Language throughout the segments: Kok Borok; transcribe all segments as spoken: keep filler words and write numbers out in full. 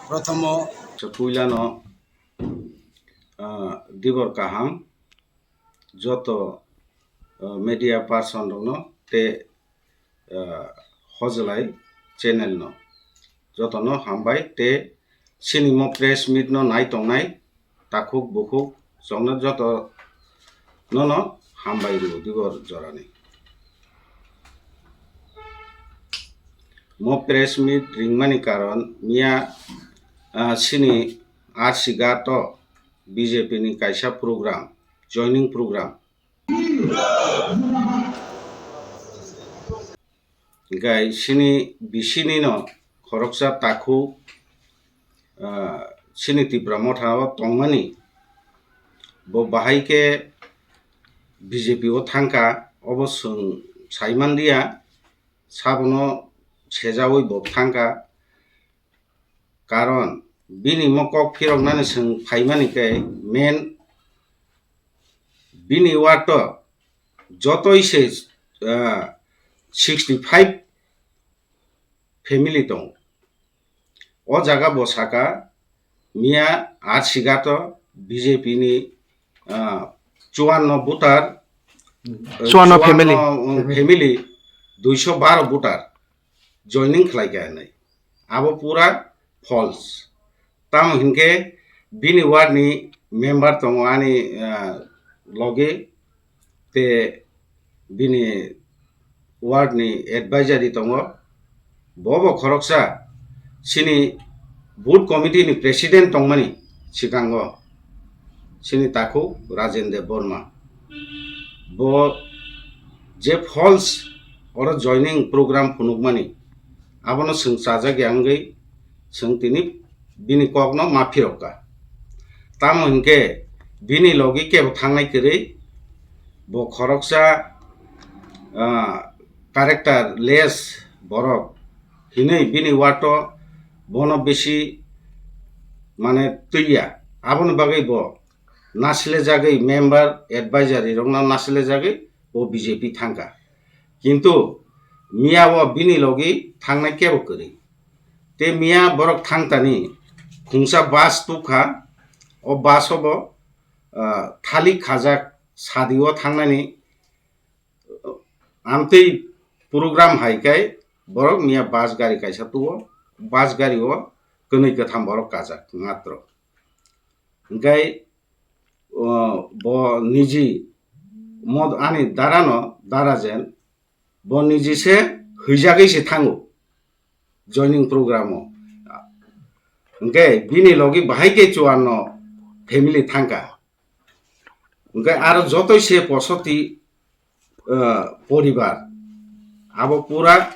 Protomo. Puilano, ah, dibor kaham joto, ah, media person rokno tei, ah, Hojlai channel no jotono hambai tei chini mo press meet no nai tongnai takhuk bukhuk chwngno joto nono hambai rw dibor jorani. Mo press meet ringmani karon miya, ah, chini R C Ghat o B J P ni kaisa program, joining program. Hingkai chini bisini no khoroksa takhuk, ah, chini Tipra Motha o tongmani bo bahai khe B J P o thangkha, obo chwng saimanliya, sabono sejaui bo thangkha. Karon bini mo kok phiroknani chwng phaimani khe main bini ward o jotoi se, ah, sixty five family tongo. O jaga bo saka miya R C Ghat o B J P ni, ah, chuanno voter, eh, Chuanno family. chuanno, um, Family. family, duiso baro voter joining khlai kha hinwi. Abo pura false. Tamo hinkhe bini ward ni member tongo ani, ah, logi, te bini ward ni advisory tongo. Bo bo khoroksa chini booth committee ni president tongmani sikango chini takhuk Rajen Debbarma. Bo je false oro joining program phunukmani, abono chwng chajak ya wngwi chwng tini bini kokno ma phirokka. Tamo hinkhe bini logi kebo thangnai kwrwi, bo khoroksa, ah, character less borok hinwi bini ward o bono bisi mane twiya. Aboni bagwi bo nasilejagwi member advisory rokno nasilejagwi bo B J P thangkha. Kintu miya o bini logi thangnai kebo kwrwi. Te miya borok thangtani khungsa bus tukha, o bus o bo, ah, thalik khajak sadi o thangnani, ah, amtwi program hai khe borok miya bus gari kaisa tuo, bus gari o kwnwi kwtham borok kajak matro. Hingkai, o, bo niji mod-, ani darano, darajen, bo niji se hwijagwi se thango joining program o. Hingke bini logi bahai ke chuanno family thangka. Hingke aro jotoi se posoti, eh, poribar. Abo pura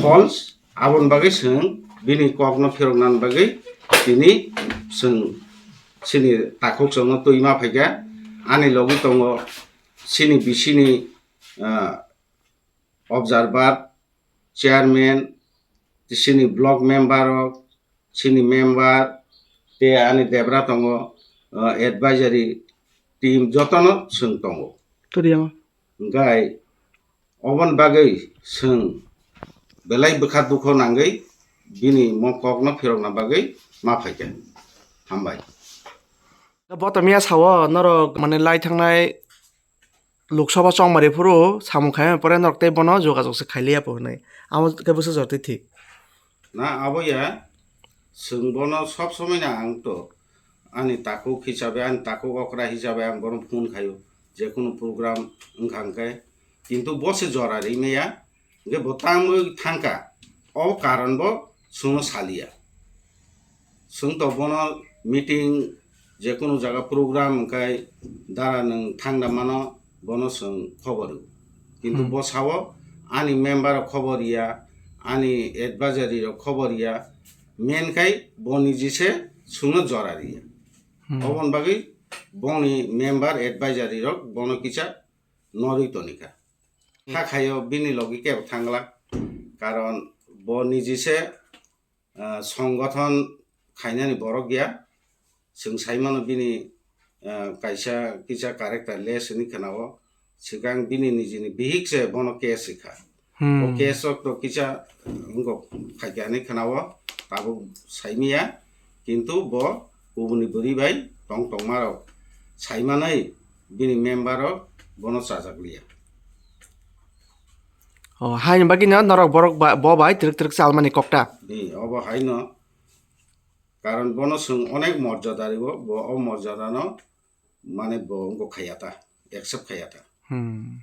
false. Aboni bagwi chwng bini kokno phiroknani bagwi tini chwng chini takhuk chwngno twi ma phaikha. Ani logi tongo chini bisini, eh, observer, chairman, chini block member rok, chini member, tei ani debra tongo, eh, advisory team jotono chwng tongo. Hingkai oboni bagwi chwng belai bwkha dukho nangwi bini mo kokno phirokna bagwi ma phaikha. Hambai. Bo to miya sao norok mane lai thangnai Lok Sabha chongmari phuru samung khaimani pore norok tei bono jogajog se khailiya po hinwi. Amo khe bwsajwk twi thik. Na abo ya, chwng bono sob somoi no ang to ani takhuk hisabe, ani takhuk okra hisabe ang bono phone khaio, jekunu program wngkha hwnkhe. Kintu bo se jora ri maya, hwnkhe bo tangwi thangkha, o karon bo chwngno saliya. Chwng to bono meeting, jekunu jaga program hwnkhe dara nwng thangda mano, bono chwng khobor rw. Kintu Hmm. bo sao ani member rok khobor ya, ani advisory rok khobor ya, men khai bo niji se chwngno jora riya. Hmm. Oboni bagwi boni member advisory rok bono kisa norwi tonikha. Hmm. Hakhaio bini logi kebo thangla, karon bo niji se, ah, songgothon khainani borok ya. Chwng sai mano bini, ah, kaisa kisa character less hinwi khwnao. Swkang bini nijini bihik se bono case rikha. Hmm. O case rok to kisa wngkok phaikha hinwi khwnao, tabuk saimiya. Kintu bo kubuni bwrwi bai tong tongmarok saimanai bini member rok bono chajakliya. O, haini bagwino norok borok ba-, bo bai twrwk twrwk chalmani kokta. Di, obo haino. Karon bono chwng onek morjada rwo, bo o morjadano mane bo wngkha khayata, accept khayata. Hmm.